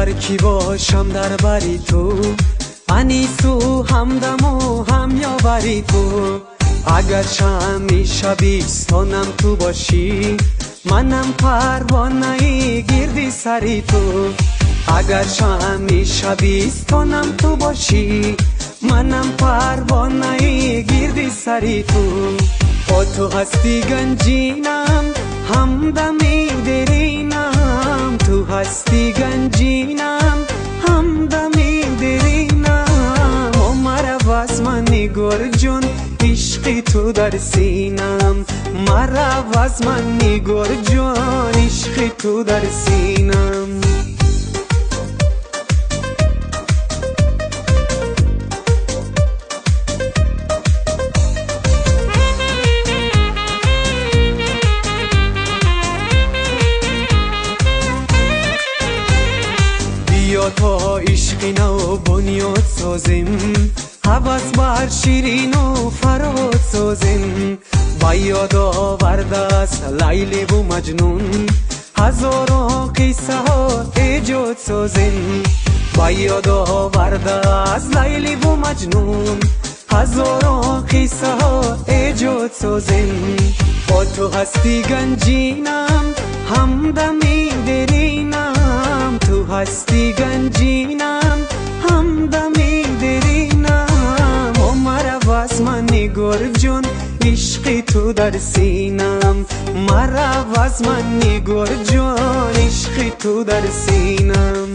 Агар ки бошам дар бари ту, анису ҳамдаму ҳамёвари ту. Агар шами шабистонам ту бошӣ, манам парвонаи гирди сари ту. Агар шами шабистонам ту бошӣ, манам парвонаи гирди сари ту. О ту ҳасти ганҷинам, ҳамдами деринам. Ту ҳасти ганҷинам, ҳамдами деринам. О марав аз ман нигор ҷон, ишқи ту дар синам. Марав аз ман нигор ҷон, ишқи ту дар синам. Биё то ишқи нав бунёд созем, ҳавас бар ширину фарҳод созем. Ба ёд овардааст Лайливу Маҷнун, ҳазорон қиссаҳо эҷод созем. Ба ёд овардааст Лайливу Маҷнун, ҳазорон қиссаҳо эҷод созем. О ту ҳасти ганҷинам, ҳамдами деринам. Ту ҳасти ганҷинам, ҳамдами деринам. О марав аз ман нигор ҷон, ишқи ту дар синам. Марав аз ман нигор ҷон, ишқи ту дар синам.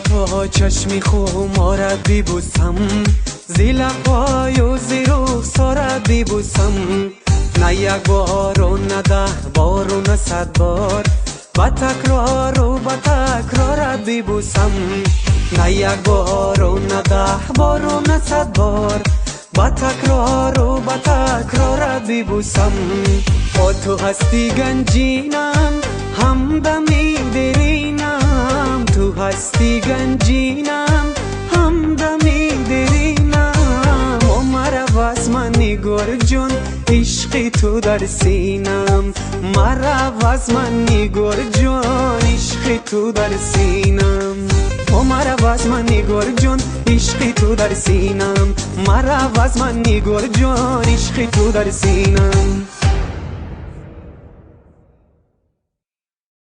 То чашми хуморат бибусам, зи лабҳою зи рухсорат бибусам. На як бору, на даҳ бору, на сад бор, ба такрору ба такрорат бибусам. На як бору, на даҳ бору, на сад бор, ба такрору ба такрорат бибусам. О ту ҳасти ганҷинам, ҳамдами деринам. Ту ҳасти ганҷинам, ҳамдами деринам. О марав аз ман нигор ҷон, ишқи ту дар синам. Марав аз ман нигор ҷон, ишқи ту дар синам. О марав аз ман нигор ҷон, ишқи ту дар синам. Марав аз ман нигор ҷон, ишқи ту дар синам.